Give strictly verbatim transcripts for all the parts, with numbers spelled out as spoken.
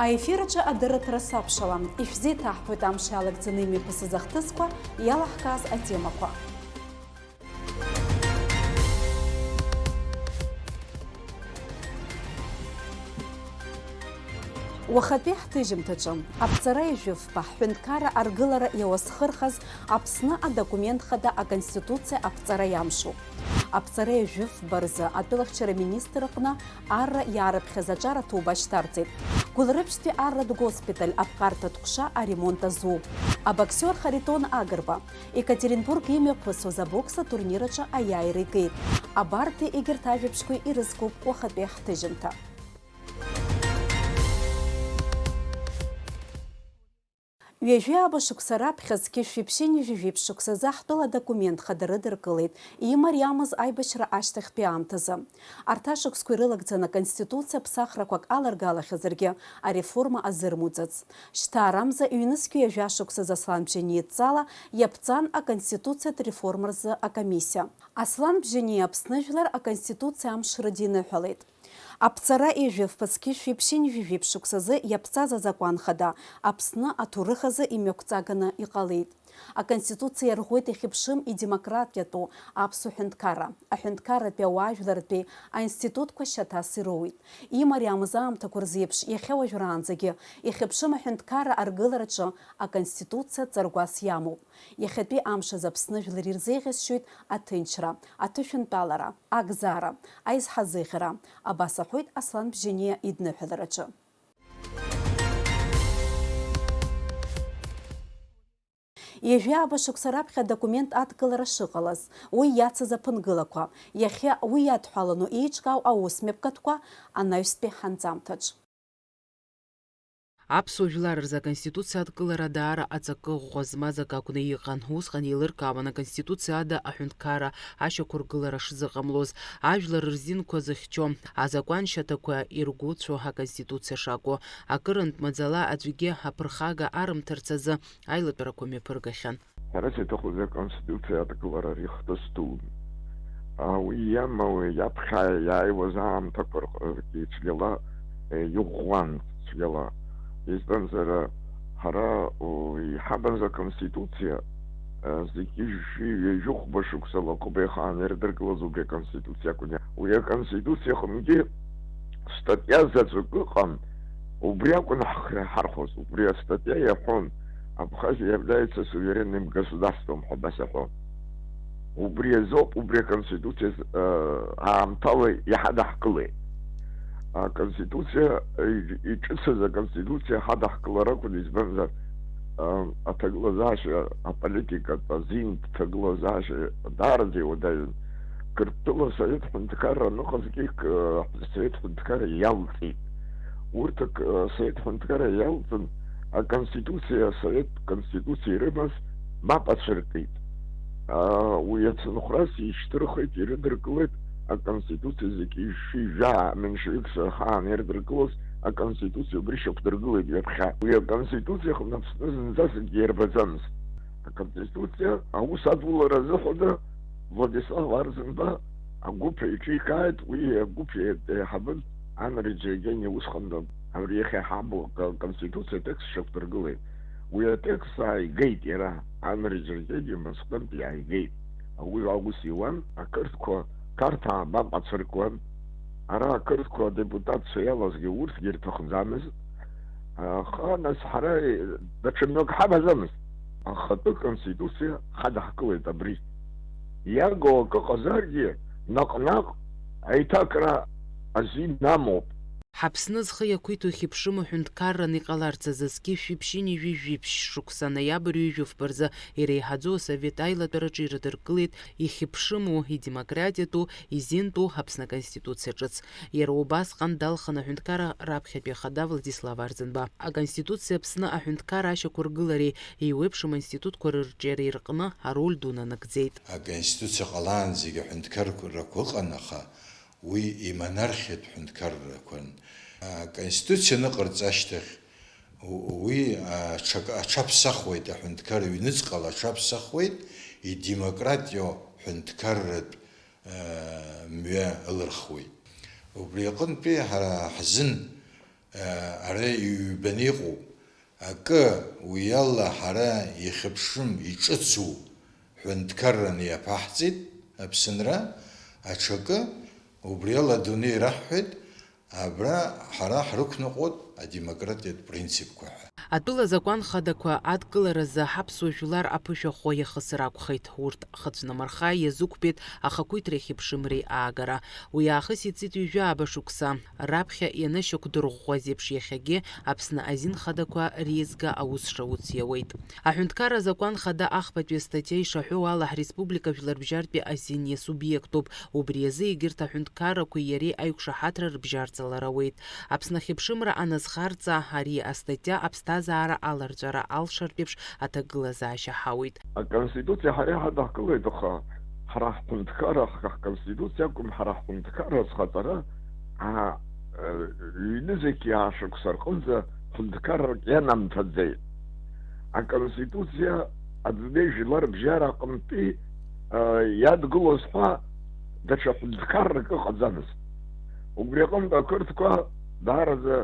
Аефир аҿы адырраҭара саԥшалам, ишәзеиҭаҳҳәоит амш иалагӡаны имҩаԥысыз ахҭысқәа, иалаҳкааз атемақәа. Уахатәи ҳҭыжьымҭаҿы, аԥҵара ижәыфба, ҳҳәынҭқарра аргылара иауасхырхаз Аԥсны адокумент хада аконституциа аԥҵара иамшуп. Аԥҵара ижәыфба рзы атәылахьчара министр аҟны арра иаарыԥхьаз аҿар аҭоуба шьҭарҵеит. Гәылрыԥшьтәи арратә госпиталь аԥҟарҭатә ҟәша аремонт азуп. Абоксиор Харитон Агрба Екатеринбург имҩаԥысуаз абокс атурнир аҿы аиааира игеит. Абарҭи егьырҭ ажәабжьқәеи ирызкуп уахатәи ҳҭыжьымҭа. Ҩажәи ааба шықәса раԥхьа зқьи жәшәи ԥшьынҩажәи жәиԥшь шықәсазы ҳтәыла адокумент хада рыдыркылеит, имариамыз аибашьра ашьҭахьтәи аамҭазы. Арҭ ашықәсқәа ирылагӡаны аконституциа ԥсахрақәак аларгалахьазаргьы, ареформа азырмуӡац. Шьҭа арамза ҩнызқь ҩажәа шықәсазы Аслан Бжьаниа идҵала иаԥҵан аконституциатә реформа рзы акомиссиа. Аслан Бжьаниа Аԥсны жәлар аконституциа амш рыдиныҳәалеит. Аԥҵара ижәыфба зқьи жәшәи ԥшьынҩажәи жәиԥшь шықәсазы иаԥҵаз азакәан хада Аԥсны аҭоурых азы имҩақәҵаганы иҟалеит. Аконституциа иарӷәӷәеит ихьыԥшым идемократиатәу аԥсуа ҳәынҭқарра. Аҳәынҭқарратәи ауаажәларратәи аинститутқәа шьаҭас ироуит. Имариамыз аамҭақәа рзы еиԥш, иахьа уажәраанӡагьы ихьыԥшым аҳәынҭқарра аргылараҿы аконституциа ҵаргәас иамоуп. Иахьатәи амш азы Аԥсны жәлар ирзеиӷьасшьоит аҭынчра, аҭышәынтәалара, акзаара, аизҳазыӷьара, абас аҳәоит Аслан Бжьаниа идныҳәалараҿы. Ҩажәи ааба шықәса раԥхьа адокумент адкылара шыҟалаз, уи иацыз аԥынгылақәа, иахьа уи иадҳәаланы еиҿкаау аусмҩаԥгатәқәа анаҩстәи ҳанҵамҭаҿ. Аԥсуа жәлар рзы аконституциа адкылара даара аҵакы ӷәӷәа змаз акы акәны иҟан. Усҟан еилыркаауан аконституциа ада аҳәынҭқарра ашьақәыргылара шзыҟамлоз. Ажәлар рзинқәа зыхьчо, азакәаншьаҭақәа иргәыцәо аконституциа шакәу, акырынтә маӡала аӡәгьы аԥырхага арымҭарц азы аилатәарақәа мҩаԥыргахьан. Ҳәарас иаҭахузеи, аконституциа адкылара ихҭыс дууп. А, уи иамоу, иаԥхьа иааиуаз аамҭақәа рҟ-, ргьы цәгьала, э, иӷәӷәан цәгьала. Избанзар, ҳара, у, иҳабыз аконституциа, э, зқьи жәшәи ҩажәи хәба шықәса лакоуп еихаан ирыдыркылаз убри аконституциа акәын. Уи аконституциа аҟынгьы статиа заҵәык ыҟан, убри акәын ҳхы иаҳархәоз, убри астатиа иаҳәон, Абхазиа является суверенным государством ҳәа абас иаҳәон. Убри азоуп, убри аконституциа, э, аамҭала иҳадаҳкылеит. Аконституциа, э, иҿыцыз аконституциа ҳадаҳкылар акәын, избанзар, э, аҭагылазаашьа, аполитикатә азин ҭагылазаашьа даараӡа иуадаҩын. Қырҭтәыла асовет ҳәынҭқарра аныҟазгьы, қ-, асовет ҳәынҭқарра иалҵит. Урҭ ак-, асовет ҳәынҭқарра иалҵын, аконституциа, асовет конституциа ирымаз мап ацәыркит. Аа, уи ацынхәрас ишьҭырхит, ирыдыркылеит аконституциа зқьи жәшәи жәаа, меншевикцәа рхаан ирыдыркылоз аконституциа убри шьақәдыргылеит ҩаԥхьа. Уи аконституциа аҟны Аԥсны зынӡасакгьы иарбаӡамызт. Аконституциа аус адулара азыҳәаны Владислав Арӡынба агәыԥ еиҿикааит, уи агәыԥ еиҳабын Анри Џьергениа, усҟан абри иахьа иҳабу аконституциа атекст шьақәдыргылеит. Уи атекст ааигеит иара, Анри Џьергениа Москвантә иааигеит. Уи аус иуан, ақырҭқәа Қарҭаа мап ацәыркуан. Ара ақырҭқәа адепутатцәа иалазгьы урҭгьы ирҭахӡамызт. Аха, нас, ҳара даҽа мҩак ҳамаӡамызт. Ахатәы конституциа ҳадаҳкылеит абри. Иаго акы ҟазаргьы, наҟ-наҟ аиҭакра азин амоуп. Ҳаԥсны зхы иақәиҭу ихьыԥшым аҳәынҭқарраны иҟаларц азы зқьи жәшәи ԥшьынҩажәи жәиԥшь шықәса ноиабр ҩажәи фба рзы иреиҳаӡоу асовет аилатәараҿы ирыдыркылеит ихьыԥшыму, идемократиатәу, изинтәу Аԥсны Аконституциа ҿыц. Иара убасҟан далхын аҳәынҭқарра раԥхьатәи ахада Владислав Арӡынба. Аконституциа Аԥсны аҳәынҭқарра ашьақәыргылареи еиуеиԥшым аинститутқәа рырҿиареи рҟны ароль ду нанагӡеит. Аконституциа ҟалаанӡагьы аҳәынҭқаррақәа ыҟан, аха уи имонархиатә ҳәынҭқаррақәан. Аконституциа аныҟарҵа ашьҭахь, у-, уи аҽак-, аҽаԥсахуеит, аҳәынҭқарра ҩныҵҟала аҽаԥсахуеит, идемократиоу ҳәынҭқарратә, э, мҩа ылырхуеит. Убри аҟынтәи ҳара ҳзын Ара иҩбаны иҟоуп. Акы, уи ала ҳара ихьыԥшым, иҿыцу ҳәынҭқарраны иаԥаҳҵеит Аԥсынра, аҽакы, убри ала адунеи раҳҳәеит, абра ҳара ҳрықәныҟәоит адемократиатә принципқәа ҳәа. Атәыла азакәан хадақәа адкыларазы ҳаԥсуа жәлар аԥышәахо иахысыр акәхеит. Урҭ хыцәнамырха иазықәԥеит ахақәиҭреи ахьыԥшымреи аагара. Уи аахыс иҵит ҩажәи ааба шықәса. Раԥхьа ианышьақәдырӷәӷәаз еиԥш, иахьагьы Аԥсны азин хадақәа реизга аус шауц иауеит. Аҳәынҭқарра азакәан хада ахԥатәи астатиа ишаҳәо ала, ҳреспублика жәларбжьартәи азин иасубиектуп. Убри азы егьырҭ аҳәынҭқаррақәеи иареи аиқәшаҳаҭра рыбжьарҵалара ауеит. Аԥсны ахьыԥшымра аназхарҵа, ари астатиа аԥсҭазаара аларҵәара алшартә еиԥш аҭагылазаашьа ҳауит. Аконституциа ҳара иҳадаҳкылеит, аха ҳара ҳҳәынҭқарра, ҳконституциа акәым, ҳара ҳҳәынҭқарра азхаҵара, а, э, ҩнызқьи ааба шықәса рҟынӡа ҳәынҭқаррак ианамҭаӡеит. Аконституциа адунеи жәлар рыбжьара аҟынтәи, а, иадгылоз ҳәа даҽа ҳәынҭқаррак ыҟаӡамызт. Убри аҟынтә ақырҭқәа даараӡа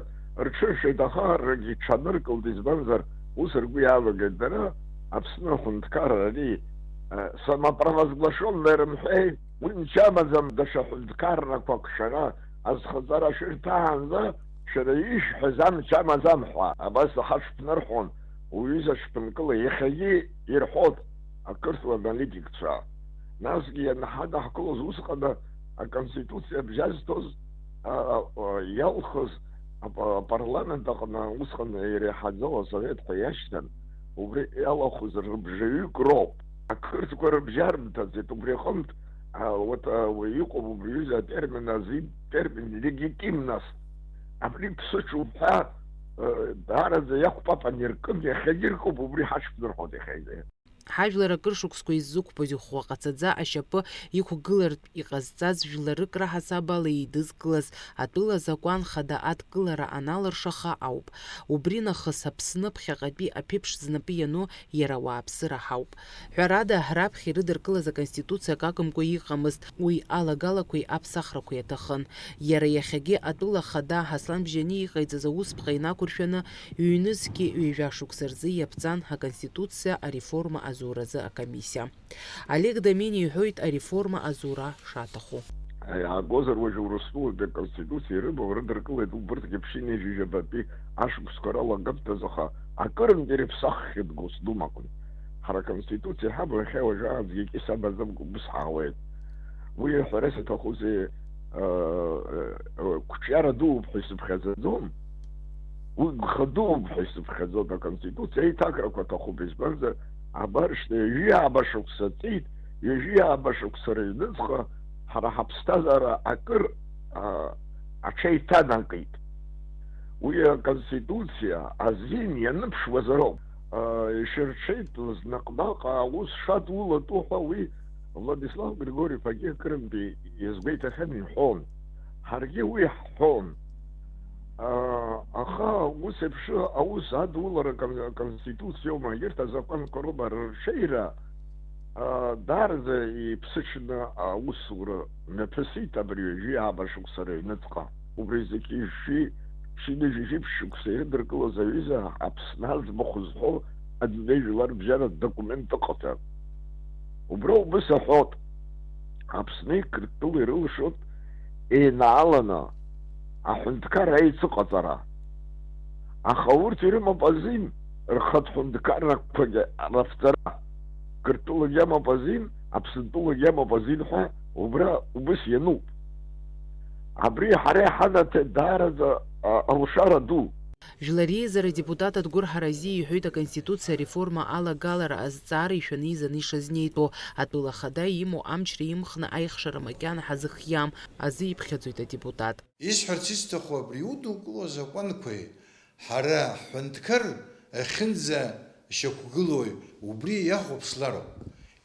рҽыршеит, аха ргьы ҽаныркылт, избанзар, ус ргәы иаавагеит дара, Аԥсны аҳәынҭқарра ари, а, самопровозглашённая рымҳәеи, уи мчы амаӡам, даҽа ҳәынҭқаррақәак шәара азхаҵара шәырҭаанӡа, шәара ишәҳәаз амч амаӡам ҳәа, абас ҳаҽԥнырҳәон, уҩыза ҽԥынкыла иахьагьы ирҳәоит ақырҭуа аналитикцәа. Насгьы ианҳадаҳкылоз усҟан аконституциа бжьазҭоз, а, а, иалхыз ап-, апарламент аҟны усҟан иреиҳаӡоу асовет ҳәа иашьҭан, убри иалахәыз рыбжаҩык роуп. Ақырҭқәа рыбжьарымҭаӡеит, убри аҟынтә, а, вот, а, уи иҟоуп убри аҩыза атермин азин, термин легитимность. Абри ԥсыҽуп ҳәа, э, даараӡа иақәпапан иркын, иахьагьы иркуп, убри ҳаҽԥнырҳәоит иахьагьы. Ҳажәлар акыр шықәсқәа иззықәԥоз иӷәӷәа ҟацаӡа ашьапы иқәгылартә иҟазҵаз жәларык раҳасабала еидызкылаз атәыла азакәан хада адкылара аналыршаха ауп. Убри нахыс Аԥсны ԥхьаҟатәи аԥеиԥш знапы иану иара ауааԥсыра ҳауп. Ҳәарада, раԥхьа ирыдыркылаз аконституциа акы акәымкәа иҟамызт, уи алагалақәеи аԥсахрақәеи аҭахын. Иара иахьагьы атәыла хада Ҳаслан Бжьаниа иҟаиҵаз аусԥҟа инақәыршәаны, ҩнызқьи ҩажәа шықәса рзы иаԥҵан аконституциа ареформа азуразы акомиссиа. Олег Домени иҳәоит ареформа азура шаҭаху. Иаагозар, уажәы Урыстәылатәи аконституциа ирымоу рыдыркылеит убырҭгьы ԥшьынҩажәи жәабатәи ашықәсқәа рылагамҭазы, аха акырынтә ирыԥсаххьеит Госдумаҟны. Ҳара аконституциа ҳамоу иахьа уажәраанӡагьы икьыс амаӡамкәа убыс ҳаауеит. Уи ҳәарас иаҭахузеи, э, э, қәҿиара дууп ҳәа исыԥхьаӡаӡом. Уи гха дууп ҳәа исыԥхьаӡоит, аконституциа аиҭакрақәа аҭахуп, избанзар, абар шьҭа ҩажәи ааба шықәса ҵит, ҩажәи ааба шықәса рыҩныҵҟа ҳара ҳаԥсҭазаара акыр, а, аҽеиҭанакит. Уи аконституциа азин ианыԥшуазароуп. А, ишырҽеиҭлаз наҟ-наҟ аус шадулатәу ҳәа уи Владислав Григорьев-иԥагьы акырынтәи иазгәеиҭахьан, иҳәон. Ҳаргьы уи ҳҳәон. Аха ус еиԥш аус адулара акон-, аконституциоума, егьырҭ азакәанқәа роума рырҽеира, даараӡа иԥсыҽны аусура мҩаԥысит абри ҩажәи ааба шықәса рыҩныҵҟа. Убри зегьы ижәшьи, ԥшьынҩажәи жәиԥшь шықәса ирыдыркылоз аҩыза Аԥсны аӡбахә зҳәо адунеи жәлар рыбжьаратә документ ыҟаҵан. Убра убыс аҳәот, Аԥсни Қырҭтәылеи ирылшоит еинааланы аҳәынҭқарра аицыҟаҵара. Аха урҭ ирымоуп азин, рхатә ҳәынҭқаррақәагьы равҵара. Қырҭтәылагьы амоуп азин, Аԥсынтәылагьы амоуп азин ҳәа убра убыс иануп. Абри ҳара иҳанаҭеит даараӡа, а, алшара ду. Жәлар реизара адепутат Адгәыр Ҳаразиа иҳәеит, Аконституциа ареформа алагалара азҵаара ишәаны изаны ишазнеитәу, атәыла ахада имоу амчра имхны аихшара макьана ҳазыхиам азы иԥхьаӡоит адепутат. Исҳәарц исҭаху, абри удукыло азакәанқәеи ҳара ҳҳәынҭқар ахьынӡа шьақәгылои убри иахәаԥшлароуп.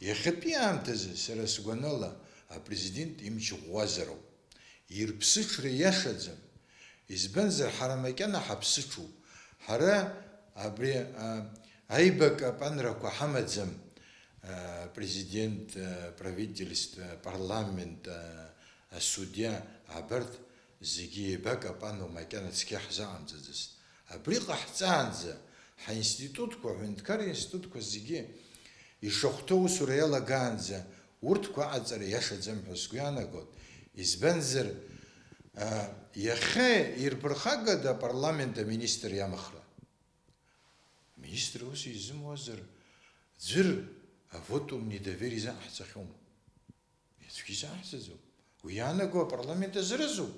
Иахьатәи аамҭазы, сара сгәанала, апрезидент имч ӷәӷәазароуп. Ирԥсыҽра иашаӡам. Избанзар, ҳара макьана ҳаԥсыҽуп. Ҳара абри, а, аибакапанрақәа ҳамаӡам, а, президент, а, правительство, парламент, а, асудиа, абарҭ Зегьы еибакапануа макьана цқьа ҳзаҟамҵаӡацт. Абри ҟаҳҵаанӡа, ҳаинститутқәа, аҳәынҭқарра институтқәа зегьы ишахәҭоу аусура иалагаанӡа, урҭқәа аҟаҵара иашаӡам ҳәа сгәы иаанагоит. Избанзар, а, иахьа ирԥырхагада апарламент аминистр иамхра? Аминистр ус изымуазар, ӡәыр авотум недоверия изаҳҵахьоума? Аӡәгьы изаҳҵаӡом. Уи иаанаго апарламент азыразуп,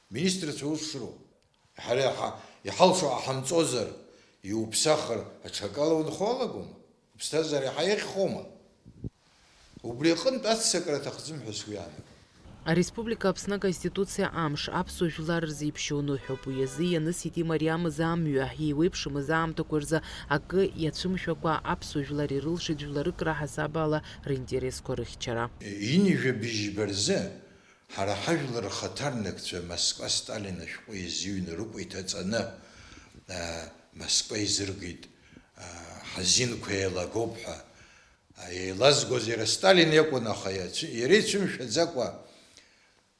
министрцәа ус шыруа. Ҳара иаҳа-, иҳалшо ҟаҳамҵозар, иуԥсахыр аҽакала унхо алагома? Уԥсҭазаара иаҳа иахьхоума? Убри аҟынтә аццакра аҭахӡам ҳәа сгәы иаанагоит. Ареспублика Аԥсны Аконституциа амш аԥсуа жәлар рзы иԥшьоу ныҳәоуп. Уи азы ианысит имариамыз амҩа, еиуеиԥшымыз аамҭақәа рзы акы иацәымшәакәа аԥсуа жәлар ирылшеит жәларык раҳасаб ала ринтересқәа рыхьчара. Ҩынҩажәа быжьба рзы ҳара ҳажәлар рхаҭарнакцәа Москва Сталин ашәҟәы иазыҩны рыкәа иҭаҵаны, а, Москва изыргеит, а, ҳазинқәа еилагоуп ҳәа. Еилазгоз иара Сталин иакәын, аха иацәы-, иара ицәымшәаӡакәа,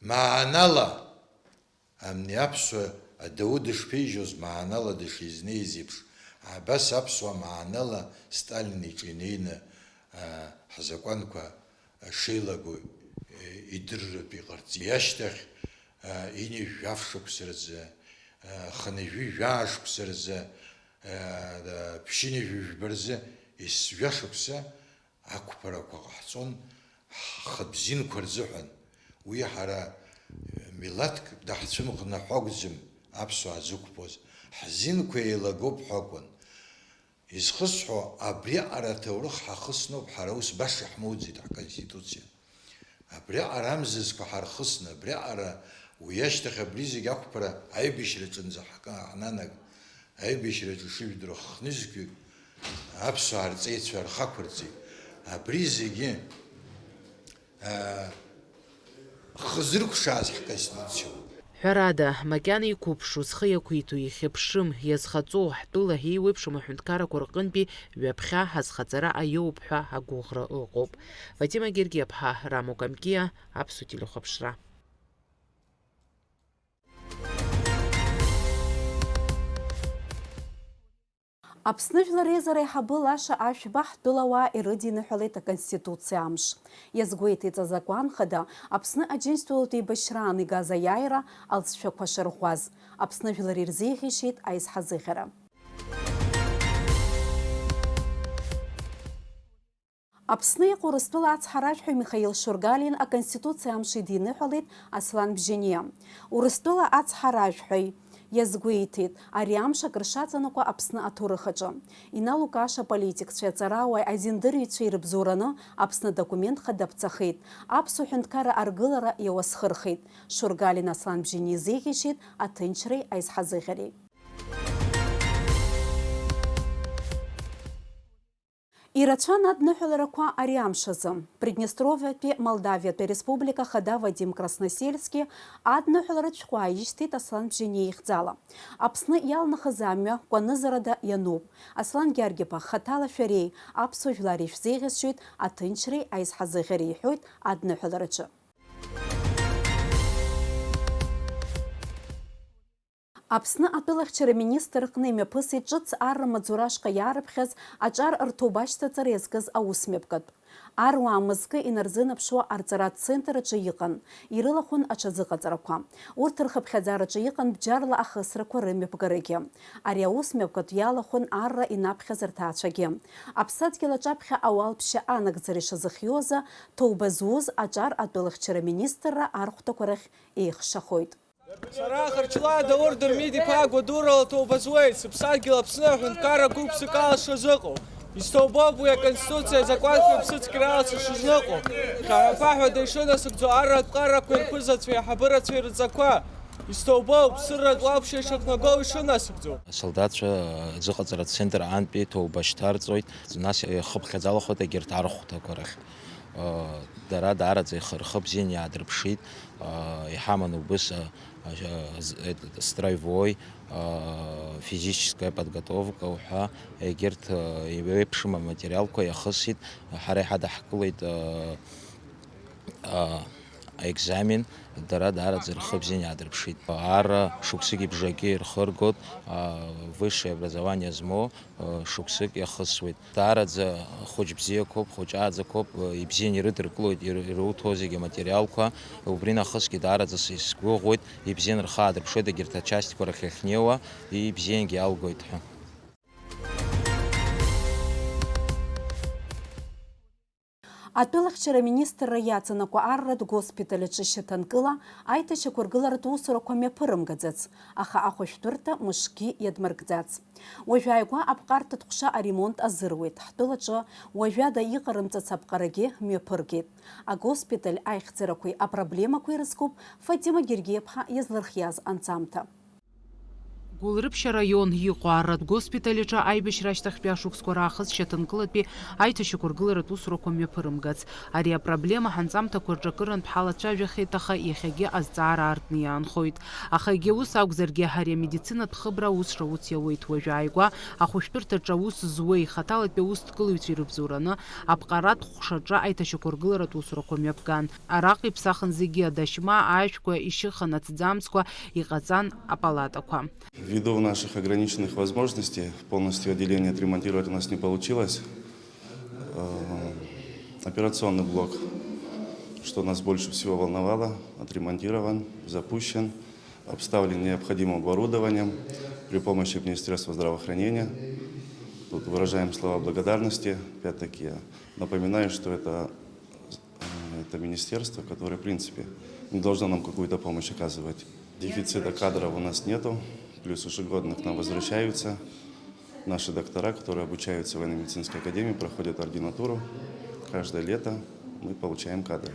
маанала, амни аԥсуа адау дышԥеижьоз, маанала дышизнеиз еиԥш, абас аԥсуа маанала Сталин иҿы инеины, а, ҳзакәанқәа шеилаго, е, идырратә иҟарҵеит. Иашьҭахь, а, ҩынҩажәи жәаф шықәса рзы, а, хынҩажәи жәаа шықәса рзы, а, ԥшьынҩажәи жәба рзы ес-, жәа шықәса, ақәԥарақәа ҟаҳҵон ҳхатә зинқәа рзыҳәан. Уи ҳара, э, милаҭк даҳцәымӷны ҳәа акәӡам аԥсуаа зықәԥоз, ҳзинқәа еилагоуп ҳәа акәын. Изхысҳәо, абриаҟара аҭоурых ҳахысноуп, ҳара ус баша иаҳмоуӡеит ҳконституциа. Абриаҟара амзызқәа ҳархысны, абриаҟара уи ашьҭахь абри зегь ақәԥара аибашьраҿынӡа ҳка-, ҳнанаг, аибашьраҿы шыжәдыруа хнызқьҩык аԥсуаа рҵеицәа рхақәырҵеит. Абри зегьы, аа, хы зыркәшааз ҳконституциоуп. Ҳәарада, макьана иқәыԥшу, зхы иақәиҭу, ихьыԥшым, иазхаҵоу, ҳтәыла еиуеиԥшым аҳәынҭқаррақәа рҟынтәи ҩаԥхьа ҳазхаҵара аиоуп ҳәа агәыӷра ыҟоуп. Фатима Гергиаԥҳа, Рамо Камкиа, Аԥсуа телехәаԥшра. Аԥсны Жәлар Реизара аиҳабы Лаша Ашәба ҳтәылауаа ирыдиныҳәалеит Аконституциа амш. Иазгәеиҭеит азакәан хада Аԥсны Аџьынџьтәылатә еибашьраан игаз аиааира алҵшәақәа шарӷәӷәаз. Аԥсны Жәлар ирзеиӷьеишьеит аизҳазыӷьара. Аԥсны иҟоу Урыстәыла ацҳаражәҳәаҩ Михаил Шургалиа Аконституциа амш идиныҳәалеит Аслан Бжьаниа. Урыстәыла ацҳаражәҳәаҩ иазгәеиҭеит, ари амш акыр шаҵанакуа Аԥсны аҭоурых аҿы. Инал Лукаша аполитикцәеи аҵарауааи азиндырҩцәеи ирыбзоураны Аԥсны адокумент хада ԥҵахеит, аԥсуа ҳәынҭқарра аргылара иауасхырхеит. Шургалиа Аслан Бжьаниа изеиӷьеишьеит аҭынчреи аизҳазыӷьареи. Ирацәан адныҳәаларақәа ари амш азы. Приднестровиатәи Молдавиатәи Республика Ахада Вадим Красносельски адныҳәаларатә шәҟәы ааишьҭит Аслан Бжьаниа ихьӡала. Аԥсны иалнахыз амҩа кәанызарада иануп. Аслан Гьаргь-иԥа, хаҭала шәареи аԥсуа жәлари шәзеиӷьасшьоит аҭынчреи аизҳазыӷьареи, иҳәоит адныҳәалараҿы. Аԥсны атәылахьчара министр рҟны имҩаԥысит ҿыц арра маҵзура ашҟа иаарыԥхьаз аҿар рҭоуба ашьҭаҵара иазкыз аусмҩаԥгатә. Аруаа мызкы инарзынаԥшуа арҵаратә центр аҿы иҟан, ирылахәын аҽазыҟаҵарақәа. Урҭ рхыԥхьаӡараҿы иҟан бџьарла ахысрақәа рымҩаԥгарагьы. Ари аусмҩаԥгатә иалахәын арра инаԥхьаз рҭаацәагьы. Аԥсадгьыл аҿаԥхьа ауалԥшьа анагӡара ишазыхиоу азы, ҭоуба зуз аҿар атәылахьчара министрра архәҭақәа рахь еихшахоит. Сара Харчлаа Даур Дырмит-иԥа Гәадурала ҭоуба зуеит, сыԥсадгьыл Аԥсны аҳәынҭқарра гәык-ԥсыкала сшазыҟоу. Исҭоубоуп уи аконституциа азакәанқәеи аԥсыцқьарала сышазныҟәо. Хьаҳәа-ԥаҳәада ишынасыгӡо арратә ҟарақәеи рԥызацәеи аҳабырацәеи рҵақәа. Исҭоубоуп, ԥсырратә уалԥшьа ишақәнаго ишынасыгӡо. Асолдаҭцәа аӡыҟаҵара ацентр аантәи ҭоуба шьҭарҵоит, нас ихыԥхьаӡалахоит егьырҭ архәҭақәа рахь. Дара даараӡа ихы-, рхы бзианы иаадырԥшит, иҳаман убыс, а, а, з-, э, строевой, а, физическая подготовка уҳәа, егьырҭ, а, еиуеиԥшым аматериалқәа иахысит, ҳара иҳадаҳкылеит, а, а, аекзамен, дара даараӡа рхы бзианы иаадырԥшит. Ара шықәсыки бжаки рхы ргоит, а, высшее образование змоу, а, шықәсык иахысуеит. Даараӡа хәыҷ бзиақәоуп, хәыҷ ааӡақәоуп, а, ибзианы ирыдыркылоит, ир-, ируҭо зегьы аматериалқәа. Убри нахысгьы даараӡа с-, исгәыӷуеит, ибзианы рхы аадырԥшуеит егьырҭ ачастьқәа рахь иахьнеиуа, ибзиангьы иалгоит ҳәа. Атәылахьчара аминистрра иаҵанакуа арратә госпиталь аҿы шьаҭанкыла аиҭашьақәыргыларатә усурақәа мҩаԥырымгаӡац, аха ахәышәтәырҭа мышкгьы иадмыркӡац. Уажәааигәа аԥҟарҭатә ҟәша аремонт азыруеит, ҳтәылаҿы уажәада иҟарымҵац аԥҟарагьы мҩаԥыргеит. Агоспиталь аихьӡарақәеи апроблемақәеи рызкуп Фатима Гергиаԥҳа иазлырхиаз анҵамҭа. Гәылрыԥшь араион иҟоу арратә госпиталь аҿы аибашьра ашьҭахьтәи ашықәсқәа раахыс шьаҭанкылатәи аиҭашьақәыргыларатә усурақәа мҩаԥырымгац. Ари апроблема ҳанҵамҭақәа рҿы акырынтә ҳалацәажәахеит, аха иахьагьы азҵаара аартны иаанхоит. Аха егьа ус акәзаргьы, ари амедицинатә хыбра аус шауц иауеит. Уажәааигәа ахәышәтәырҭаҿы аус зуеи хаҭалатәи аусҭгылаҩцәеи рыбзоураны аԥҟаратә ҟәшаҿы аиҭашьақәыргыларатә усурақәа мҩаԥган. Араҟа иԥсахын зегьы, адашьма, ашәқәа, ишьыхан аҭӡамцқәа, иҟаҵан апалатақәа. Ввиду наших ограниченных возможностей полностью отделение отремонтировать у нас не получилось. Э, Операционный блок, что нас больше всего волновало, отремонтирован, запущен, обставлен необходимым оборудованием при помощи Министерства здравоохранения. Тут выражаем слова благодарности. Опять-таки, я напоминаю, что это Э, это министерство, которое, в принципе, не должно нам какую-то помощь оказывать. Дефицита кадров у нас нету, плюс ежегодно к нам возвращаются наши доктора, которые обучаются в военно-медицинской академии, проходят ординатуру. Каждое лето мы получаем кадры.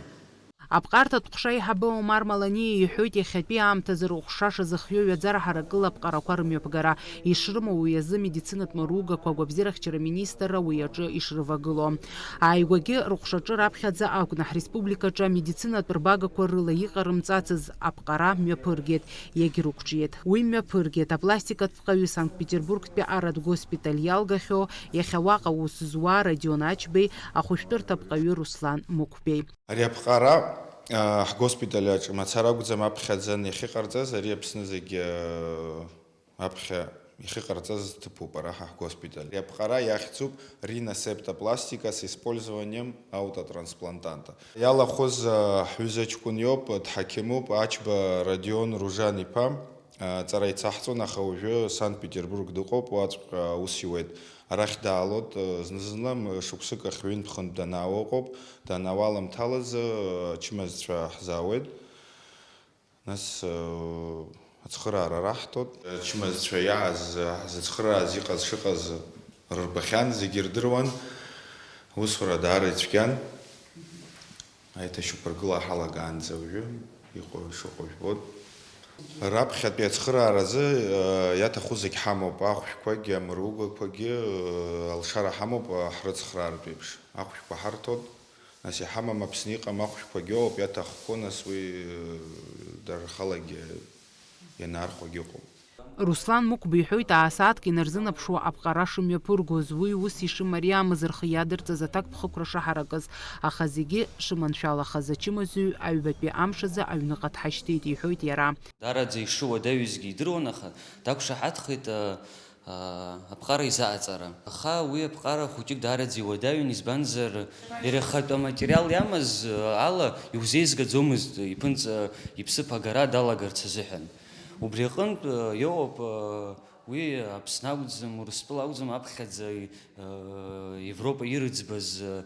Аԥҟарҭатә ҟәша аиҳабы Омар Маланиа иҳәоит, иахьатәи аамҭазы рыҟәша шазыхиоу ҩаӡара ҳаракыла аԥҟарақәа рымҩаԥгара. Ишрымоу уи азы медицинатә маругақәа агәабзиарахьчара министрра уи аҿы ишрывагылоу. Ааигәагьы рыҟәшаҿы раԥхьаӡа акәны ҳреспубликаҿы амедицинатә рбагақәа рыла иҟарымҵацыз аԥҟара мҩаԥыргеит, иагьрықәҿиеит. Уи мҩаԥыргеит апластикатә пҟаҩы Санкт-Петербургтәи арратә госпиталь иалгахьоу, иахьа уаҟа ус зуа Родион Ачбеи, ахәышәтәырҭа пҟаҩы Руслан Мықәбеи. Ари аԥҟара, а, ҳгоспиталь аҿы мацара акәӡам аԥхьаӡан иахьыҟарҵаз, ари Аԥсны зегьы, а, аԥхьа иахьыҟарҵаз ҭыԥуп ара ҳа ҳгоспиталь. Ари аԥҟара иахьӡуп «Риносептопластика с использованием аутотрансплантанта». Иалахәыз, а, ҳҩыза ҷкәын иоуп, дҳақьымуп, Ачба Родион Ружан-иԥа. Аҵара ицаҳҵон, аха уажәы Санкт-Петербург дыҟоуп, уаҵәҟьа аус иуеит. Арахь даалоит, зны-зынла, м-, шықәсык ахь ҩынтә-хынтә данаауа ыҟоуп, данаауа аламҭалазы, ачымазцәа ҳзаауеит. Нас, ацхыраара раҳҭоит. Ачымазцәа иааз, ҳзыцхырааз иҟаз шыҟаз рырбахьан, зегьы ирдыруан. Аусура даара ицәгьан. Аиҭашьақәыргыла ҳалагаанӡа уажәы иҟоу шыҟоу жәбоит. Раԥхьатәи ацхырааразы, э, иаҭаху зегь ҳамоуп, ахәшәқәагьы, амыругақәагьы, э, алшара ҳамоуп, э, ҳрыцхраартә еиԥш. Ахәшәқәа ҳарҭоит, нас иҳамам Аԥсны иҟам ахәшәқәагьы ыҟоуп, иаҭахқәоу, нас уи, э, дара рхалагьы ианаархәагьы ыҟоуп. Руслан Мықәба иҳәоит, аасааҭк инарзынаԥшуа аԥҟара шымҩаԥыргоз, уи ус ишымариамыз рхы иадырҵаз аҭакԥхықәра шаҳаракыз, аха зегьы шыманшәалахаз, ачымазаҩ аҩбатәи амш азы аҩныҟа дҳашьҭеит, иҳәоит иара. Даараӡа ишыуадаҩызгьы идыруан, аха дақәшаҳаҭхеит, а, а, аԥҟара изаҟаҵара. Аха уи аԥҟара хәыҷык даараӡа иуадаҩын, избанзар, иара ихатә аматериал иамаз, а, ала иузеизгаӡомызт иԥынҵа, иԥсыԥ агара далагарц азыҳәан. Убри аҟынтә, э, иоуп, э, уи Аԥсны акәӡам, Урыстәыла акәӡам, аԥхьаӡа, э, Европа ирыӡбаз, э,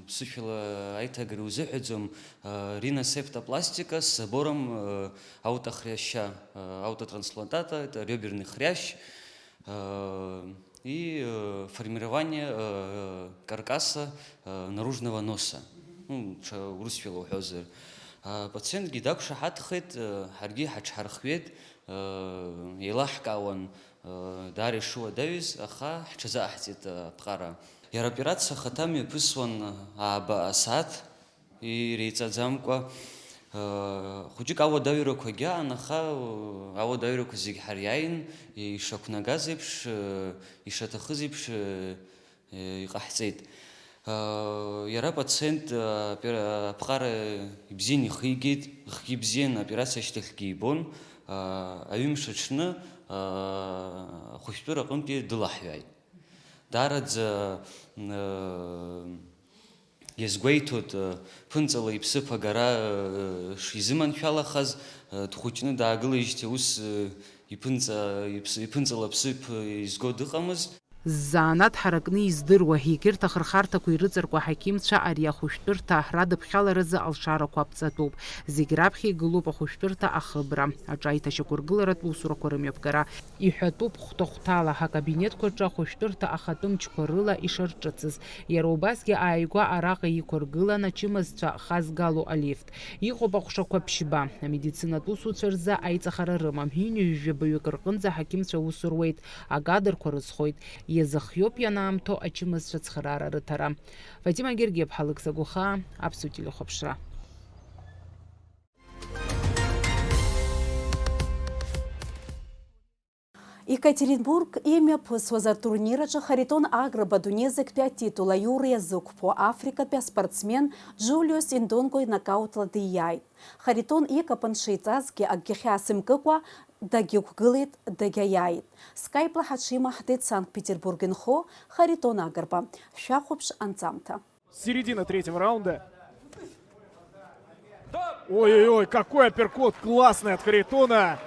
ԥсышәала аиҭагара иузыҳәаӡом, э, риносептопластика с забором, э, аутохряща, э, аутотрансплантата, это реберный хрящ, э, и, э, формирование, э, каркаса, э, наружного носа. Ну, ҽа урысшәала уҳәозар. Апациентгьы дақәшаҳаҭхеит, э, ҳаргьы ҳаҽҳархиеит, э, еилаҳкаауан, э, даара ишуадаҩыз, аха ҳҽазаҟаҳҵеит, э, аԥҟара. Иара аоперациа ахаҭа мҩаԥысуан ааба асааҭ, иреиҵаӡамкәа, э, хәыҷык ауадаҩрақәагьы аан, аха, э, ауадаҩрақәа зегь ҳариааин, ишақәнагаз еиԥш, э, ишаҭахыз еиԥш, э, э, иҟаҳҵеит. Иара апациент аԥҟара ибзиан ихигеит, ихгьы бзиан, аоперациа ашьҭахьгьы ибон, аҩымш аҽны ахәышәтәыра аҟынтәи дылаҳәааит. Даараӡа иазгәеиҭоит, ԥынҵала иԥсыԥ агара шизыманшәалахаз, дхәыҷны даагылеижьҭеи ус иԥынҵа-, иԥс-, иԥынҵала аԥсыԥ изго дыҟамызт. Ззанааҭ ҳаракны издыруа, егьырҭ ахырхарҭақәа ирыҵаркуа аҳақьымцәа ари ахәышәтәырҭа радыԥхьаларазы алшарақәа аԥҵатәуп. Зегь раԥхьа игылоуп ахәышәтәырҭа ахыбра, аҿаиҭашьақәыргыларатә усурақәа рымҩаԥгара. Иҳәатәуп хәҭа-хәҭала ҳакабинетқәа рҿы ахәышәтәырҭа ахатәы мчқәа рыла ишарҿыцыз. Иара убасгьы ааигәа араҟа иқәыргылан ачымазцәа хазгало алифт. Иҟоуп аҟәшақәа ԥшьба. Амедицинатә усуцәа рзы аиҵахара рымам. Ҩынҩажәа баҩык рҟынӡа аҳақьымцәа аус руеит, акадрқәа рызхоит. Иазыхиоуп ианаамҭоу ачымазцәа цхыраара рыҭара. Фатима Гергиаԥҳа, Алықьса Гәахаа, Аԥсуа телехәаԥшра. Екатеринбург имҩаԥысуаз атурнир аҿы Харитон Агрба адунеизаҵәтәи атитул аиура иазықәԥо африкатәи аспортсмен Џулиус Индонго инокаутла дииааит. Харитон икапан шиҵазгьы, акгьы хьаас имкыкәа дагьықәгылеит, дагьаиааит. Скайпла ҳаҽимаҳдеит Санкт-Петербург инхо Харитон Агрба. Шәахәаԥш анҵамҭа. Середина третьего раунда. Ой-ой-ой, какой апперкот классный от Харитона.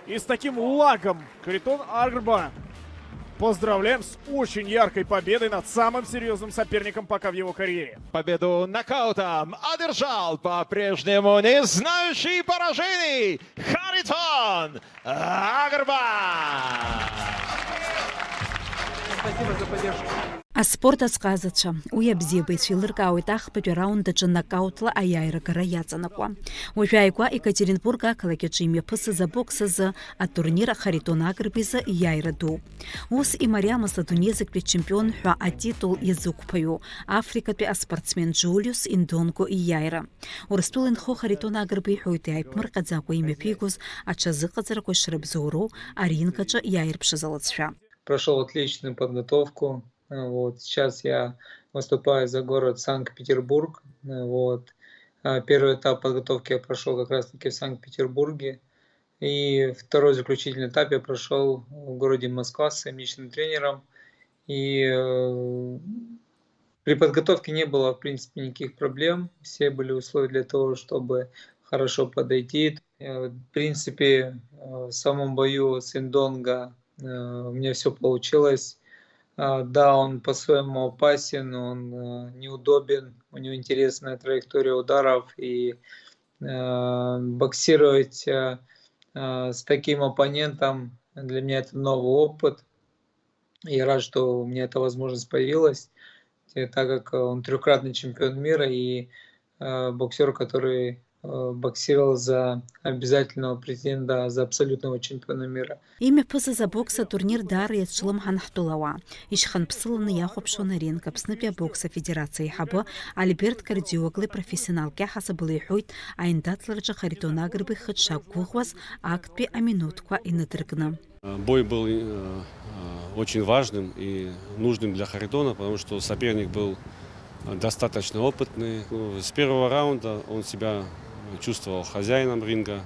И с таким лагом Харитон Агрба. Поздравляем с очень яркой победой над самым серьезным соперником пока в его карьере. Победу нокаутом одержал по-прежнему не знающий поражений Харитон Агрба. Спасибо за поддержку. Аспорт азҟазацәа, уи абзиабаҩцәа еилыркаауеит ахԥатәи араунд аҿы нокаутла аиааира агара иаҵанакуа. Уажәааигәа Екатеринбург ақалақь аҿы имҩаԥысыз абокс азы атурнир Харитон Агрба изы ииааира ду. Ус имариамызт адунеизаҵәтәи ачемпион ҳәа атитул иазықәԥаҩу африкатәи аспортсмен Џулиус Индонго ииааира. Урыстәыла инхо Харитон Агрба иҳәоит, иааиԥмырҟьаӡакәа имҩаԥигоз аҽазыҟаҵарақәа шрыбзоуроу аринг аҿы иааирԥшыз алыҵшәа. Прошёл отличную подготовку. Э, вот сейчас я выступаю за город Санкт-Петербург. Э, вот. А, первый этап подготовки я прошёл как раз-таки в Санкт-Петербурге. И второй заключительный этап я прошёл в городе Москва с своим личным тренером. И, э, при подготовке не было, в принципе, никаких проблем. Все были условия для того, чтобы хорошо подойти. Э, в принципе, э, в самом бою с Индонго, э, у меня всё получилось. А, да, он по-своему опасен, он, э, неудобен, у него интересная траектория ударов, и, э, боксировать, э, э, с таким оппонентом для меня это новый опыт. Я рад, что у меня эта возможность появилась, э, так как, э, он трёхкратный чемпион мира и, э, боксёр, который, э, боксировал за обязательного претендента, за абсолютного чемпиона мира. Имҩаԥысыз абокс атурнир даара иацәлымҳан ҳтәылауаа. Ишьханԥсыланы иахәаԥшуан аринг Аԥснытәи абокс афедерациа аиҳабы Альберт Кардиогле профессионалтә иаҳасабала иҳәоит, аиндаҭлараҿы Харитон Агрба ихы дшақәгәыӷуаз актәи аминуҭқәа инадыркны. Бой был, э, э, очень важным и нужным для Харитона, потому что соперник был, э, достаточно опытный. Ну, с первого раунда он себя чувствовал хозяином ринга.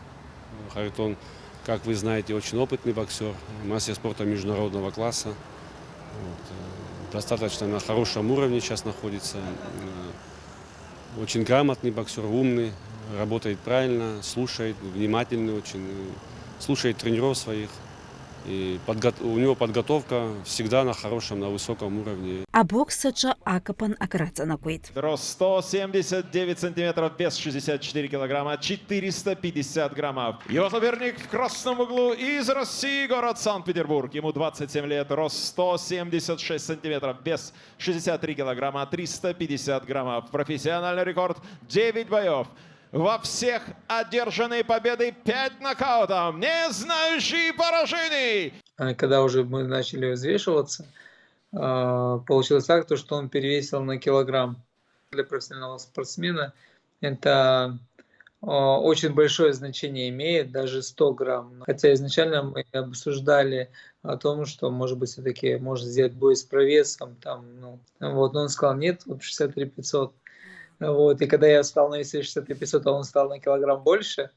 Харитон, как вы знаете, очень опытный боксёр, мастер спорта международного класса. Вот, э, достаточно на хорошем уровне сейчас находится. Э, Очень грамотный боксёр, умный, работает правильно, слушает, внимательный очень, э, слушает тренеров своих. И подго-, у него подготовка всегда на хорошем, на высоком уровне. Абокс аҿы акапан акраҵанакуеит. Рост сто семьдесят девять сантиметров, вес шестьдесят четыре килограмма, четыреста пятьдесят граммов. Его соперник в красном углу из России, город Санкт-Петербург. Ему двадцать семь лет, рост сто семьдесят шесть сантиметров, вес шестьдесят три килограмма, триста пятьдесят граммов. Профессиональный рекорд: девять боёв. Во всех одержаны победы, пять нокаутом, не знающий поражений. А когда уже мы начали взвешиваться, а, получилось так, то, что он перевесил на килограмм. Для профессионального спортсмена это а, очень большое значение имеет, даже сто грамм. Хотя изначально мы обсуждали о том, что, может быть, всё-таки можно сделать бой с провесом, там, ну, вот, но он сказал: «Нет, вот шестьдесят три пятьсот». Вот, и когда я встал на весы шестьдесят три пятьсот, а он стал на килограмм больше,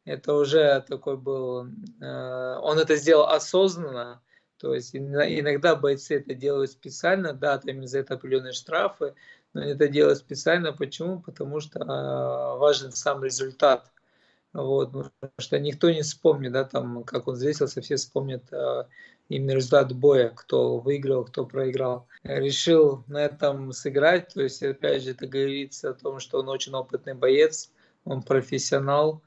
это уже такой был, э, он это сделал осознанно, то есть ино-, иногда бойцы это делают специально, да, там им за это определённые штрафы, но они это делают специально. Почему? Потому что, а, важен сам результат. Вот, потому что никто не вспомнит, да, там, как он взвесился, все вспомнят, а, именно результат боя, кто выиграл, кто проиграл. Решил на этом сыграть, то есть, опять же, это говорится о том, что он очень опытный боец, он профессионал.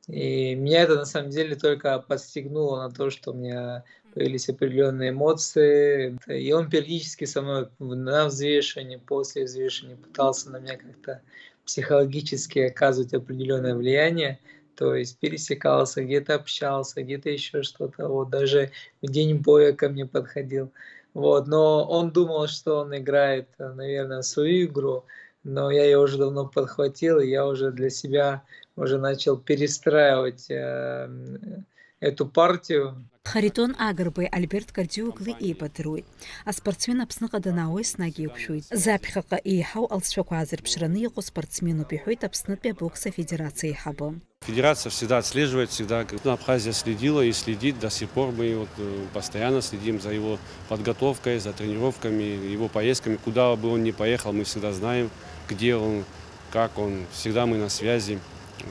И меня это, на самом деле, только подстегнуло на то, что у меня появились определённые эмоции. И он периодически со мной в-, на взвешивании, после взвешивания пытался на меня как-то психологически оказывать определённое влияние. То есть пересекался, где-то общался, где-то ещё что-то. Вот даже в день боя ко мне подходил. Вот, но он думал, что он играет, э, наверное, свою игру, но я её уже давно подхватил, и я уже для себя уже начал перестраивать, э, м, эту партию. Харитон Агрбеи Альберт Кардиоглы еибадыруеит. Аспортсмен Аԥсныҟа данаауа еснагь еиқәшәоит. Заԥхьаҟа еиҳау алҵшәақәа аазырԥшраны иҟоу спортсменуп, иҳәоит Аԥснытәи абокс афедерациа аиҳабы. Федерация всегда отслеживает, всегда, ну, Абхазия следила и следит до сих пор. Мы вот, э, постоянно следим за его подготовкой, за тренировками, его поездками, куда бы он ни поехал, мы всегда знаем, где он, как он. Всегда мы на связи. Э,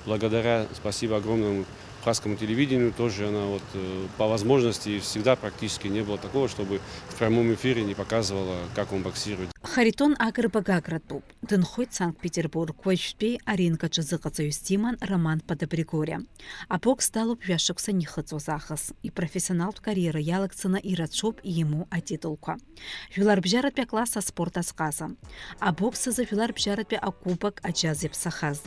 благодаря, спасибо огромному, абхазскому телевидению, тоже она вот, э, по возможности, всегда практически не было такого, чтобы в прямом эфире не показывала, как он боксирует. Харитон Агрба гагратәуп. Дынхоит Санкт-Петербург, уажәтәи аринкаҿы зыҟаҵаҩыс диман Роман Падабригориа. Абокс далоуп жәашықәса анихыҵуаз аахыс. Ипрофессионалтә кариера иалагӡаны ирацәоуп имоу атитулқәа. Жәларбжьаратәи акласс аспорт азҟаза. Абокс азы жәларбжьаратәи акубок аџьаз иаԥсахаз.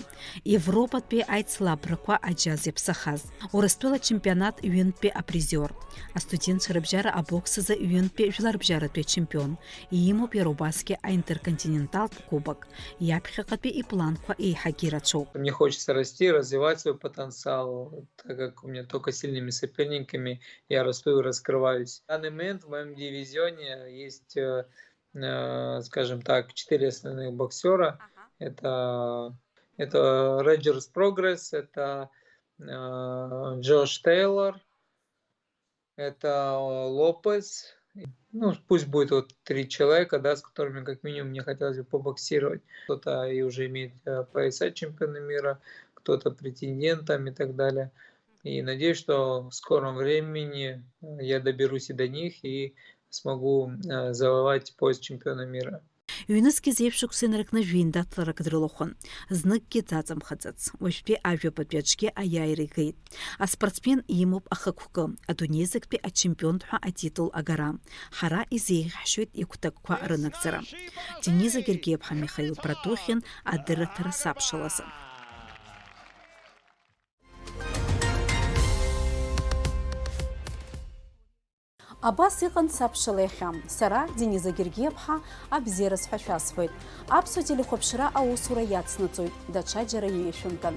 Европатәи аицлабрақәа аџьаз иаԥсахаз. Урыстәыла ачемпионат ҩынтәи апризиор. Астудентцәа рыбжьара абокс азы ҩынтәи жәларбжьаратәи ачемпион. Имоуп иара убасгьы аинтерконтиненталтә кубок. Иаԥхьаҟатәи ипланқәа еиҳагьы ирацәоуп. Мне хочется расти, развивать свой потенциал, так как у меня только сильными соперниками я расту и раскрываюсь. В данный момент в моём дивизионе есть, э, э, скажем так, четыре основных боксёра. Ага. Это, это Роджерс Прогресс, это, э, Джош Тейлор, это Лопес. Ну, пусть будет вот три человека, да, с которыми как минимум мне хотелось бы побоксировать. Кто-то и уже имеет, э, пояса чемпиона мира, кто-то претендентом и так далее. И надеюсь, что в скором времени, э, я доберусь и до них, и смогу, э, завоевать пояс чемпиона мира. Ҩнызқьи зеижә шықәса инаркны жәеиндаҭларак дрылахәын. Зныкгьы даҵамхаӡац. Уажәтәи ажәабатәи аҿгьы аиааира игеит. Аспортсмен имоуп ахықәкы, адунеизыктәи ачемпионтә ҳәа атитул агара. Ҳара изеиӷьаҳшьоит игәҭакқәа рынагӡара. Дениза Гергиаԥҳа, Михаил Протухин, адырраҭара сабшалазы. Абас иҟан сабшала иахьа. Сара, Дениза Гергиаԥҳа, абзиараз ҳәа шәасҳәоит. Аԥсуа телехәаԥшра аусура иацнаҵоит, даҽаџьара иҩашәымтәан.